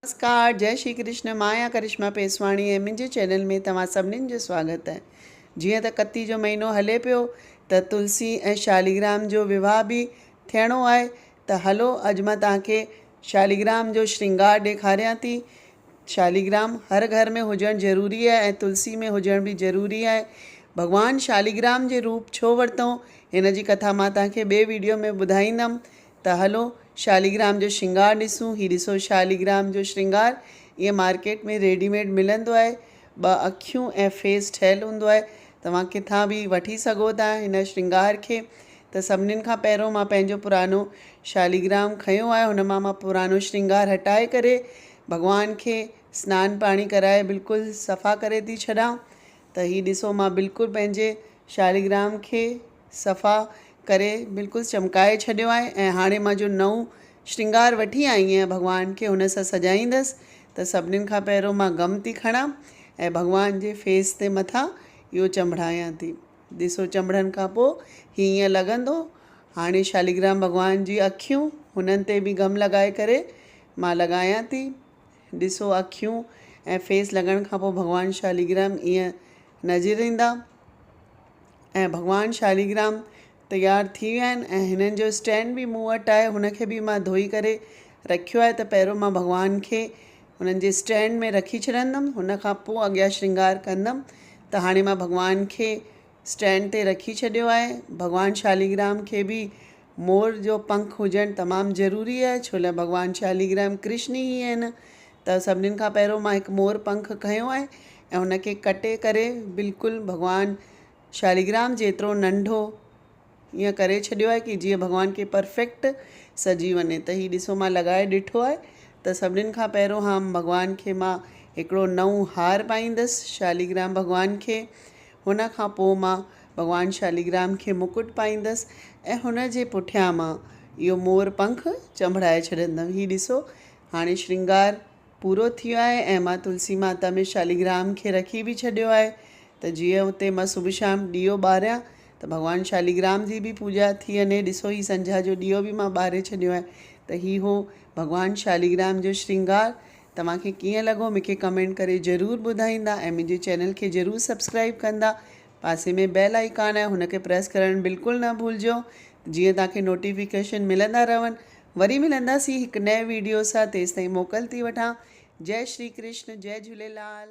نمسڪار جئي شري ڪرشن مان آهيان ڪرشما پيسواڻي ۽ منهنجي چينل ۾ توهان سڀنين جو سواگت آهي جيئن ته ڪتي جو مهينو هلي پيو ته تلسي ۽ شاليگرام جو وواهه به ٿيڻو آهي ته هلو اڄ مان توهان کي شاليگرام جو شرنگار ڏيکاريان ٿي شاليگرام هر گهر ۾ هجڻ ضروري آهي ۽ تلسي ۾ هجڻ به ضروري آهي ڀڳوان شاليگرام جي روپ ڇو ورتئون هن جي ڪٿا مان توهان کي ٻئي ويڊيو ۾ ٻڌائيندم ته هلو شاليگرام جو شرنگار ڏسون. هي ڏسو شاليگرام جو شرنگار ائين مارڪيٽ ۾ ريڊي ميڊ ملندو آهي. ٻه اکيون ۽ فيس ٺهيل هوندو آهي. توهان ڪٿان به وٺي سگهو ٿا هن شرنگار کي. ته سڀنين کان پهريون مان پنهنجو پراڻو شاليگرام کنيو آهي هن مان مان پراڻو شرنگار هٽائي ڪري ڀڳوان کي سنان پاڻي ڪرائي بلڪل صفا ڪري ٿي ڇڏان. ته هي ڏسو مان بلڪل پنهنجي شاليگرام کي صفا ڪري بلڪل چمڪائي ڇڏيو آهي ۽ هاڻي مان جو نئون شرنگار وٺي آئي آهيان ڀڳوان کي هن سان سجائيندس ته سڀنين کان پهريون مان گم ٿي کڻان ۽ ڀڳوان جي فيس تي مٿان اهو چنبڙايان ٿي ڏسو چنبڙڻ کان پوء هي ائين لڳندو هاڻي شاليگرام ڀڳوان جي اکيون هنن تي به گم لڳائي ڪري مان لڳايان ٿي ڏسو اکيون ۽ فيس لڳڻ کان پوء ڀڳوان شاليگرام ائين نظر ايندا ۽ ڀڳوان شاليگرام تيار ٿي ويا آهن ۽ هنن جو اسٽينڊ به مون وٽ آهي هن کي به مان ڌوئي ڪري رکيو آهي ته پهريون مان ڀڳوان کي هنن جي اسٽينڊ ۾ رکي ڇڏندم هن کان پوء اڳيان شرنگار ڪندم ته هاڻي مان ڀڳوان کي اسٽينڊ تي رکي ڇڏيو آهي ڀڳوان شاليگرام کي به مور جو پنک هجڻ تمام ضروري آهي ڇو لاء ڀڳوان شاليگرام ڪرشن ئي آهن ته سڀنين کان پهريون مان هڪ مور پنک کنيو آهي ۽ هن کي ڪٽي ڪري بلڪل ڀڳوان شاليگرام جيترو ننڍو ائين ڪري ڇڏيو آهي ڪي جيئن ڀڳوان کي پرفيڪٽ سجي وڃي ته هي ڏسو مان لڳائي ڏٺو آهي ته سڀنين کان پهريون هان ڀڳوان کي مان هڪڙو نئون هار پائيندس شاليگرام ڀڳوان کي هن کان پوء مان ڀڳوان شاليگرام کي مڪٽ پائيندس ۽ هن جي پٺيان مان اهو مور پنک چنبڙائي ڇڏندم هي ڏسو هاڻي شرنگار پورو ٿي ويو آهي ۽ مان تلسي ماتا ۾ شاليگرام کي رکي به ڇڏيو آهي ته جيئن اتي مان صبح شام ڏيئو ٻاريان ته ڀڳوان شاليگرام جي به پوڄا ٿي وڃي ڏسو هي سنجها جو ڏيئو به مان ٻاري ڇڏيو آهي ته هي هو ڀڳوان شاليگرام جو شرنگار توهان کي ڪيئن لڳو مون کي ڪمينٽ ڪري ضرور ٻڌائيندا ۽ منهنجي چينل کي ضرور سبسڪرائيب ڪندا پاسي ۾ بيل آئيڪان آهي هن کي پريس ڪرڻ بلڪل نه ڀلجو جيئن توهان کي نوٽيفڪيشن ملندا رهن وري ملنداسين هڪ نئين ويڊيو سان تيستائين موڪل ٿي وٺان جئي شري ڪرشن جئي جهوليلال.